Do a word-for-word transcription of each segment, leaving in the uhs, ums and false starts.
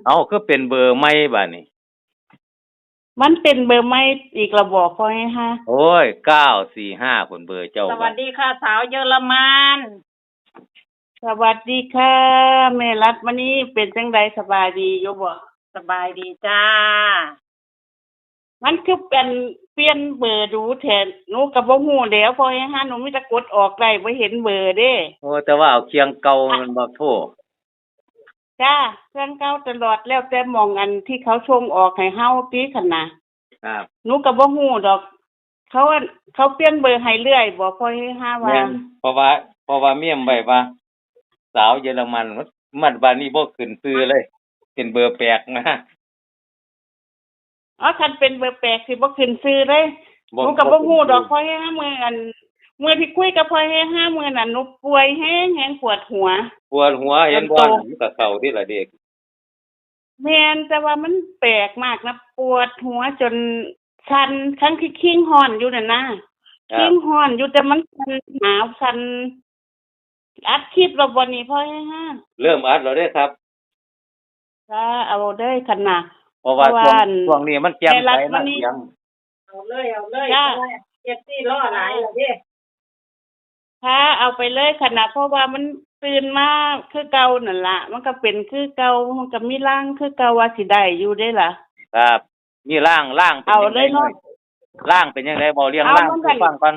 เอา คือเป็นเบอร์ใหม่บาดนี้ มันเป็นเบอร์ใหม่อีกแล้วบ่ พ่อเฮฮา โอ้ย เก้าสี่ห้า พุ้นเบอร์เจ้า สวัสดีค่ะ สาวเยอรมัน สวัสดีค่ะ แม่รัตน์ มื้อนี้เป็นจั่งใด สบายดีอยู่บ่ สบายดีจ้า มันคือเป็นเปลี่ยนเบอร์ดูแท้ หนูก็บ่ฮู้แหล้ว พ่อเฮฮา หนูมีแต่กดออกได้ บ่เห็นเบอร์เด้ โอ้ แต่ว่าเอาเครื่องเก่ามันบ่โทร จ้า เครื่องเก่าตลอด แล้วแต่หม่องอันที่เขาส่งออกให้เฮาติคันน่ะ ครับ หนูก็บ่ฮู้ดอก เขาอัน เขาเปลี่ยนเบอร์ให้เรื่อยบ่ พ่อเฮฮาว่า แม่น เพราะว่า เพราะว่าเมมไว้ว่า สาวเยอรมัน มัน มันบาดนี้บ่ขึ้นชื่อเลย เป็นเบอร์แปลกนะ อ๋อ คันเป็นเบอร์แปลกสิบ่ขึ้นชื่อเลย บ่ หนูก็บ่ฮู้ดอก บ่ขึ้นชื่อ พ่อเฮฮา มื้ออัน มื้อที่คุยกับพ่อเฮฮามื้อนั้น หนูป่วยแฮงๆ ปวดหัว ปวดหัว เห็นบ่ จนโต มันก็เข้าที่ละเด็ก แม่น แต่ว่ามันแปลกมากนะ ปวดหัวจนสั่น ทั้งที่คิงฮ้อนอยู่นั่นนะ ครับ คิงฮ้อนอยู่ แต่มันสั่น หนาวสั่น อัดคลิปแล้วบ่นี่ พ่อเฮฮา เริ่มอัดแล้วเด้ครับ จ้า เอาเด้อคันน่ะ เพราะว่า เพราะว่า ช่วง อัน ช่วงนี้มันแจ่มใส แม่รัฐ นะ วันนี้ เสียง เอาเลย เอาเลย จ้า เพราะว่า เอฟซี รอหลายแล้วเด้ ค่ะ เอาไปเลยคันน่ะ เพราะว่ามันตื่นมาคือเก่านั่นล่ะ มันก็เป็นคือเก่า มันก็มีลางคือเก่าว่าสิได้อยู่เด้ล่ะ ครับ มีลาง ลางเป็น เอาเลยเนาะ จั่งใด๋ ลางเป็นจั่งใด๋ เว้าเรื่อง เอา ลาง มัน สู่ฟังก่อน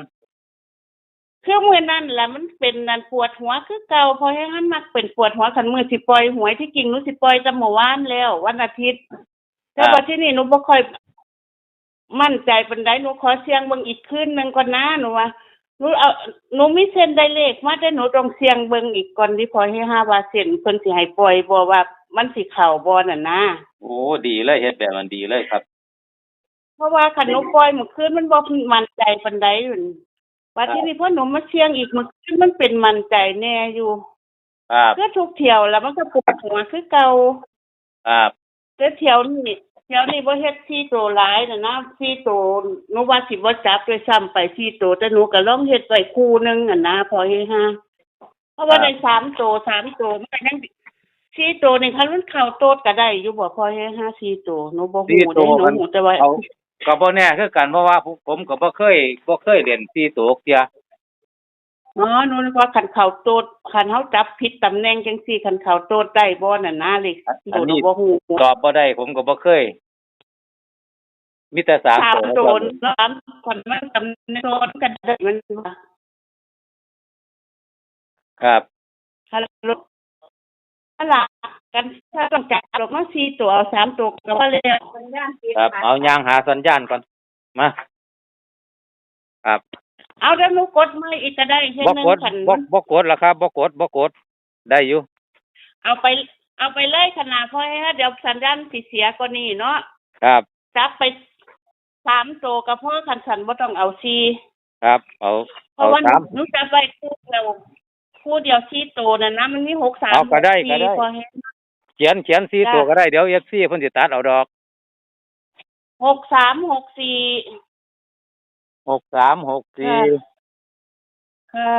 คือมื้อนั้นล่ะ มันเป็นนั่นปวดหัวคือเก่า พ่อเฮฮามักเป็นปวดหัว คันมื้อสิปล่อยหวย ที่จริงหนูสิปล่อยแต่มื้อวานแล้ว วันอาทิตย์ แต่ ครับ บัดทีนี้หนูบ่ค่อยมั่นใจปานใด หนูขอเสี่ยงเบิ่งอีกคืนหนึ่งก่อนนะ หนูว่า หนูเอา หนูมีเส้นได้เลขมา แต่หนูต้องเสี่ยงเบิ่งอีกก่อนเด้ พ่อเฮฮา ว่าเส้นเพิ่นสิให้ปล่อยบ่ ว่ามันสิเข้าบ่นั่นนะ โอ้ ดีเลย เฮ็ดแบบนั้นดีเลยครับ เพราะว่าคันหนูปล่อยมื้อคืนมันบ่มั่นใจปานใด บัดทีนี้พอหนูมาเสี่ยงอีกมื้อคืนมันเป็นมั่นใจแน่อยู่ ครับ คือทุกเที่ยวแล้วมันก็ปวดหัวคือเก่า ครับ แต่เที่ยวนี้ เที่ยวนี้บ่เฮ็ดสี่โตหลายน่ะนะ สี่โต หนูว่าสิบ่จับด้วยซ้ำไปสี่โต แต่หนูก็ลองเฮ็ดไว้คู่หนึ่งหั่นนะ พ่อเฮฮา เพราะว่า ครับ ได้สามโต สามโต มันก็ยัง สี่โตนี่คันมันเข้าโตดก็ได้อยู่บ่ พ่อเฮฮา สี่โต หนูบ่ฮู้เด้ สี่โต หนู คัน ฮู้แต่ว่า เอา ก็บ่แน่คือกัน เพราะว่าผม ผมก็บ่เคย บ่เคยเล่นสี่โตเทื่อ อ๋อ หนูนึกว่าคันเข้าโตด คันเฮาจับผิดตำแหน่งจั่งซี้ คันเข้าโตดได้บ่นั่นนะ เลข อัน สี่โต อันนี้ หนูบ่ฮู้ ตอบบ่ได้ ผมก็บ่เคย มีแต่สาม สาม โต โต สาม คันมันตำแหน่งโตดก็ได้ มันว่า ครับ ฮัลโหล นั่นล่ะ กันถ้าต้องจับออกมาสี่โต เอาสามโตก็พอแล้ว ครับ เอาย่างหาสัญญาณก่อน มา ครับ เอาเดี๋ยวหนูกดใหม่อีกก็ได้ เฮ็ด บ่ หนึ่ง กด คัน บ่ บ่กดแล้วครับ บ่กด บ่กด ได้อยู่ เอาไป เอาไปเลยคันน่ะ เพราะว่าเดี๋ยวสัญญาณสิเสียกว่านี้เนาะ ครับ จับไปสามโตก็พอ คันซั่นบ่ต้องเอาสี่ ครับ เอา เพราะว่า เอาสาม หนูจับไว้คู่เดียว คู่เดียวสี่โตนั่นนะ มันมีหกสาม เอาก็ได้ หกสี่ ก็ได้ พอแฮง เขียน เขียนสี่โตก็ได้ เดี๋ยวเอฟซีเพิ่นสิตัดเอาดอก หกสาม หกสี่ หกสาม หกสี่ ค่ะ ค่ะ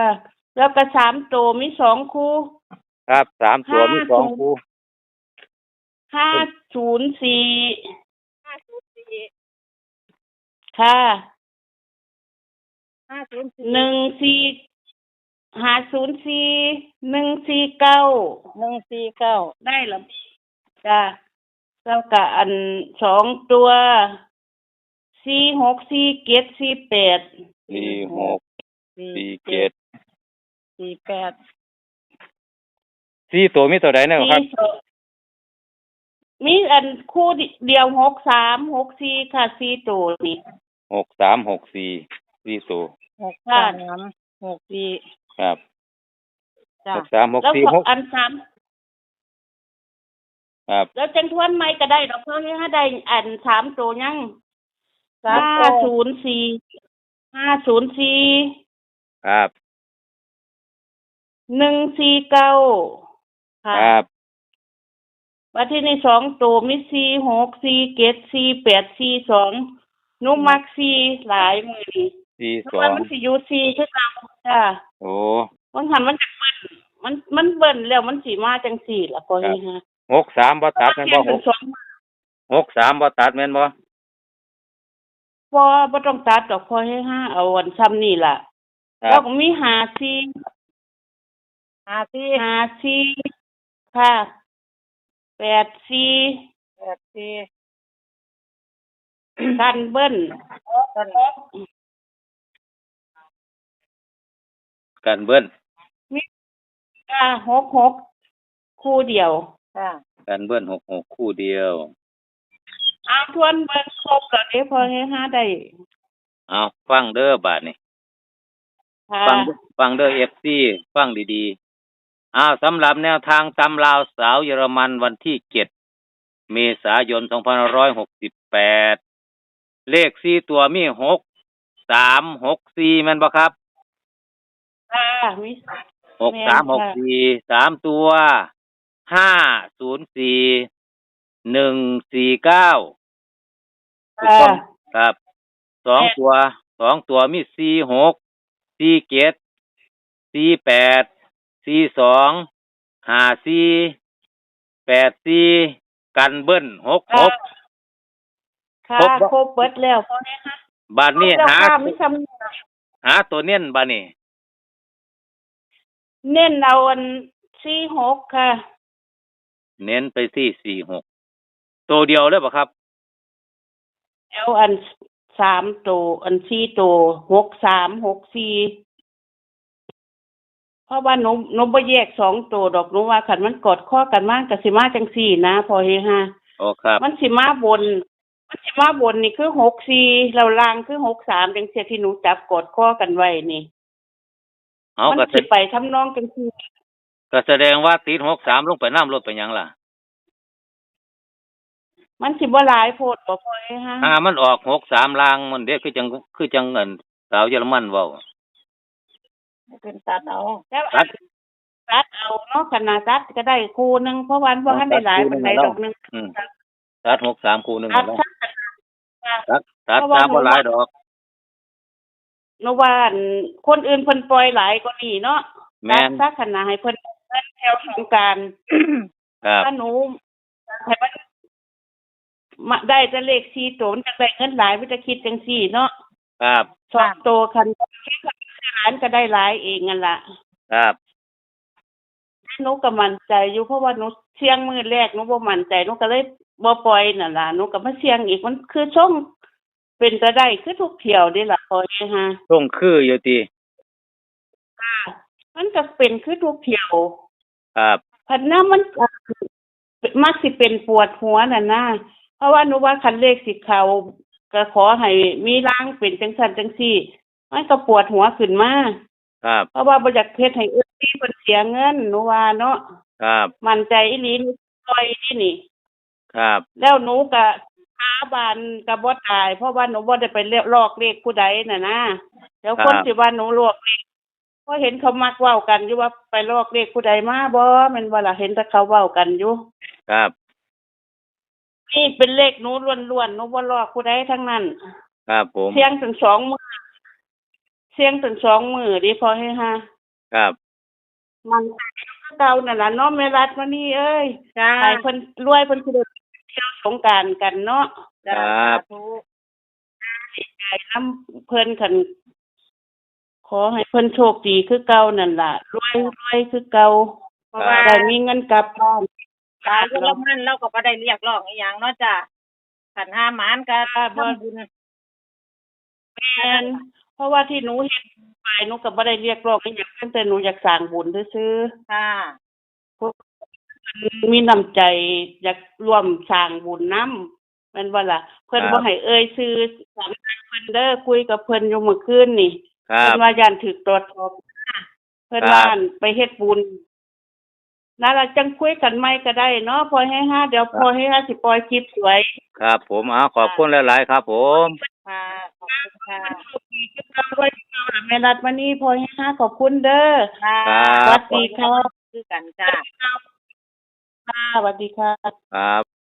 แล้วก็สามโตมีสองคู่ ครับ สามโตมีสองคู่ ห้าศูนย์สี่ ห้าศูนย์สี่ ค่ะ ห้าศูนย์สี่ หนึ่งสี่ ห้าศูนย์สี่ หนึ่งสี่เก้า หนึ่งสี่เก้า ได้แล้วจ้ะ แล้วก็อันสองตัว สี่หก สี่เจ็ด สี่แปด สี่หก สี่เจ็ด สี่แปด สี่ตัวมีตัวใดแน่ครับ สี่ตัว มีอันคู่เดียว หกสาม หกสี่ ค่ะ สี่ตัวนี่ หกสาม หกสี่ สี่ตัว หกสาม หกสี่ ครับ จ้ะ หกสาม หกสี่ แล้วพอ หก อันสาม ครับ แล้วจังทวนใหม่ก็ได้ดอก เพราะให้ได้อันสามตัวยัง สามตัว ห้าศูนย์สี่ ห้าศูนย์สี่ ครับ หนึ่งสี่เก้า ค่ะ ครับ บัดทีนี้สองตัวมี สี่หก สี่เจ็ด สี่แปด สี่สอง หนูมักสี่หลายมื้อนี้ สี่สอง เพราะว่ามันสิอยู่สี่คือเก่าจ้ะ โอ้ บางครั้งมันจะเบิ้ล มัน มันเบิ้ลแล้วมันสิมาจังซี่ล่ะ พ่อ ครับ เฮฮา หกสามบ่ตัดแม่นบ่ เสี่ยงเป็นสอง หกสามบ่ตัดแม่นบ่ บ่ บ่ต้องตัดดอก พอเฮฮา เอาอันซ้ำนี่ล่ะ ครับ แล้วก็มีห้าสี่ ห้าสี่ ห้าสี่ ค่ะ แปดสี่ แปดสี่ กันเบิ้ล กัน กันเบิ้ล มี ค่ะ หกหก คู่เดียว ค่ะ กันเบิ้ล หกหก คู่เดียว เอาทวนเบิ่งครบแล้วเด้ พอเฮฮาได้ เอาฟังเด้อบาดนี้ ค่ะ ฟัง ฟังเด้อ เอฟซี ฟังดีๆ อ้าว สำหรับแนวทางตำลาวสาวเยอรมันวันที่ เจ็ด เมษายน สองพันห้าร้อยหกสิบแปด เลขสี่ตัวมี หกสามหกสี่ แม่นบ่ครับ ค่ะ มี หกสามหกสี่ แม่นค่ะ สามตัว ห้าศูนย์สี่ หนึ่งสี่เก้า ถูกต้อง ค่ะ ครับ สอง แม่น ตัว สองตัวมี สี่หก สี่เจ็ด สี่แปด สี่สอง ห้าสี่ แปดสี่ กันเบิ้ล หกหก ค่ะ ครบบ่ ครบเบิดแล้ว พอเฮฮา บาดนี้ ครบแล้ว หา ค่ะ มีซ้ำ หาตัวเน้นบาดนี้ เน้นเอาอัน สี่หก ค่ะ เน้นไปที่ สี่หก ตัวเดียวเลยบ่ครับ แล้วอันสามตัว อันสี่ตัว หกสาม หกสี่ เพราะว่าหนู หนูบ่แยกสองตัวดอก หนูว่าคันมันกอดคอกันมา ก็สิมาจังซี่นะ พอเฮฮา อ๋อ ครับ มันสิมาบน มันสิมาบนนี่คือ หกสี่ แล้วล่างคือ หกสาม จังซี่ ที่หนูจับกอดคอกันไว้นี่ เอา มัน ก็ สิไปทำนองจังซี่ ก็แสดงว่าติด หกสาม ลงไปนำ รถไปหยังล่ะ มันสิบ่หลายโพดบ่ พอเฮฮา ถ้ามันออก หกสาม ล่างมันเด้ คือจัง คือจังอันสาวเยอรมันเว้า เป็นตัดเอา แล้ว ตัด ตัดเอาเนาะ คันน่ะตัดก็ได้คู่หนึ่ง เพราะว่ามันบ่ทันได้หลายปานใดดอกหนึ่ง อืม ตัด หกสาม คู่หนึ่ง ตัด เนาะ ซะ ตัด ตัด เพราะว่า ซะ หนู บ่หลายดอก หนูว่าอันคนอื่นเพิ่นปล่อยหลายกว่านี้เนาะ แม่น ตัดซะ คันน่ะให้เพิ่นเงินแถวสงกรานต์ ครับ ถ้าหนูให้มัน มาได้แต่เลขสี่ตัว มันจักได้เงินหลาย มันจะคิดจังซี่เนาะ ครับ สองตัว คันซื้อหลายมันก็ได้หลายเองนั่นล่ะ ครับ หนูก็มั่นใจอยู่ เพราะว่าหนูเสี่ยงมื้อแรก หนูบ่มั่นใจ หนูก็เลยบ่ปล่อยนั่นล่ะ หนูก็มาเสี่ยงอีก มันคือส่งเป็นตาได้คือทุกเที่ยวเด้ล่ะ พอเฮฮา ส่งคืออยู่ติ ค่ะ มันก็เป็นคือทุกเที่ยว ครับ พัดนำมัน มักสิเป็นปวดหัวน่ะนะ เพราะว่าหนูว่าคันเลขสิเข้า ก็ขอให้มีลางเป็นจังซั่นจังซี่ มันก็ปวดหัวขึ้นมา ครับ เพราะว่าบ่อยากเฮ็ดให้ เอฟซี เพิ่นเสียเงิน หนูว่าเนาะ ครับ มั่นใจอีหลี หนูปล่อยอีหลีนี่ ครับ แล้วหนูก็สาบานก็บ่ตาย เพราะว่าหนูบ่ได้ไปลอกเลขผู้ใดน่ะนะ เดี๋ยว ครับ คนสิว่าหนูลอกเลข เพราะเห็นเขามักเว้ากันอยู่ว่าไปลอกเลขผู้ใดมาบ่ แม่นบ่ล่ะ เห็นแต่เขาเว้ากันอยู่ ครับ นี่เป็นเลขหนูล้วนๆ หนูบ่ลอกผู้ใดทั้งนั้น ครับผม เสี่ยงตั้งสองมื้อ เสี่ยงตั้งสองมื้อเด้ พอเฮฮา ครับ มั่นใจคือเก่านั่นล่ะเนาะ แม่รัฐมณีเอ้ย จ้า ให้เพิ่นรวย เพิ่นสิได้เที่ยวสงกรานต์กันเนาะ จ้า ครับ สาธุ ดีใจนำเพิ่น คัน ขอให้เพิ่นโชคดีคือเก่านั่นล่ะ รวย รวยคือเก่า เพราะว่า ได้มีเงินกลับบ้าน สาวเยอรมันเราก็บ่ได้เรียกร้องอีหยังเนาะจ้ะ คันหาหมานก็ ค่ะ บ่ ทำบุญ แม่น เพราะว่าที่หนูเฮ็ดไป หนูก็บ่ได้เรียกร้องอีหยัง เพียงแต่หนูอยากสร้างบุญซื่อๆ ค่ะ เพิ่นมีน้ำใจอยากร่วมสร้างบุญนำ แม่นบ่ล่ะ เพิ่น ครับ บ่ให้เอ่ยชื่อ สำนักเพิ่นเด้อ คุยกับเพิ่นอยู่เมื่อคืนนี่ ครับ เพิ่นว่าย้านถูกตรวจสอบ เพิ่น ครับ ว่าไปเฮ็ดบุญ นั่นล่ะ จั่งคุยกันใหม่ก็ได้เนาะ พอเฮฮา เดี๋ยว ครับ พอเฮฮาสิปล่อยคลิปสวย ครับผม เอา ขอบคุณหลายๆ ครับผม ค่ะ ขอบคุณค่ะ โชคดีคือเก่า รวยคือเก่าล่ะ แม่รัฐมณี พอเฮฮา ขอบคุณเด้อ ค่ะ ครับ สวัสดีค่ะ คือกันจ้า ค่ะ สวัสดีค่ะ ครับ